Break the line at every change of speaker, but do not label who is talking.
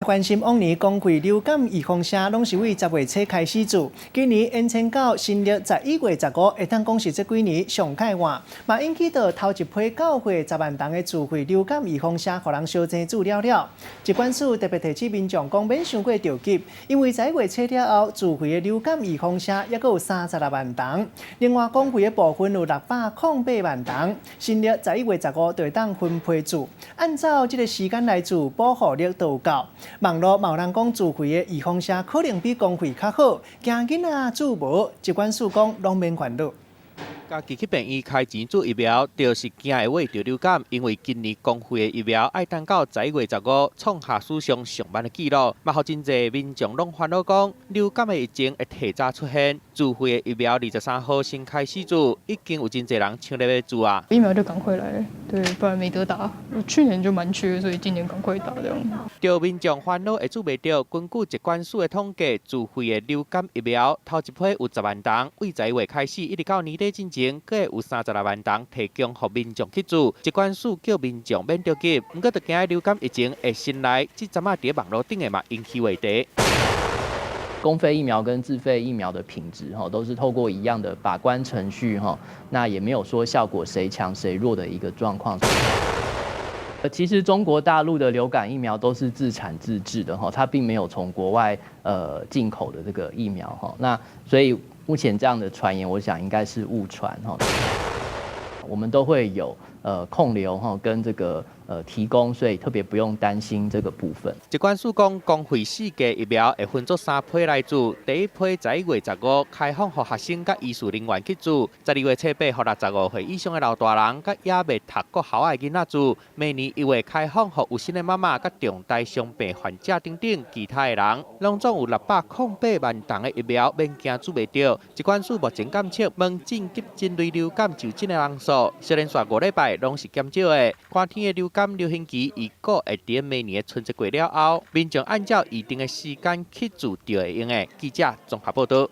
關心往年公費流感預防射攏是對10月初開始注，今年延伸到新曆11月15，會當講是這幾年上較晚，嘛引起著頭一批九歲10萬人的自費流感預防射，予人相爭注了了。疾管署特別提醒民眾講，免傷過著急，因為11月初了後，自費的流感預防射猶閣有36萬筒，另外公費的部分有608萬筒，新曆十一月十五就會當分批注，按照這個時間來注，保護力都有夠。網路嘛有人講自費的預防射可能比公費較好，驚囡仔注無，疾管署講攏免煩惱。
家己去病院開錢注疫苗，就是驚會著流感。因為今年公費的疫苗愛等到十一月十五，創下史上上慢的紀錄。嘛，予真濟民眾攏煩惱講，流感的疫情會提早出現。自費的疫苗23號先開始注，已經有真濟人搶著欲注啊。
疫苗就趕快來，對，不然沒得打。去年就蠻缺，所以今年趕快打這樣。
著民眾煩惱會注袂著，根據疾管署的統計，自費的流感疫苗頭一批有10萬筒，對11月開始一直到年底進前，閣會有36萬筒提供予民眾去注。疾管署叫民眾免著急，毋過著驚流感疫情會先來，這陣仔佇網路頂的嘛引起話題。
公費疫苗跟自費疫苗的品質，哈，都是透過一樣的把關程序，哈，那也沒有說效果誰強誰弱的一個狀況。其實中國大陸的流感疫苗都是自產自製的，哈，它並沒有從國外進口的這個疫苗，哈，那所以目前這樣的傳言，我想應該是誤傳，哈。我們都會有控留哈跟這個提供，所以特別不用擔心這個部分。
疾管署講，公費四價疫苗會分做三批來注，第一批十一月十五開放予學生佮醫事人員去注，12月初八予65歲以上的老大人佮猶未讀國校的囡仔注，明年1月開放予有新的媽媽佮重大傷病患者等等其他的人，攏總有608萬筒的疫苗，免驚注袂著。疾管署目前監測門診急診類流感就診的人數，雖然連續5禮拜攏是減少的，寒天的流感流行期預估會佇明年的春節過了後，民眾按照預定的時間去注就會用的。記者綜合報導。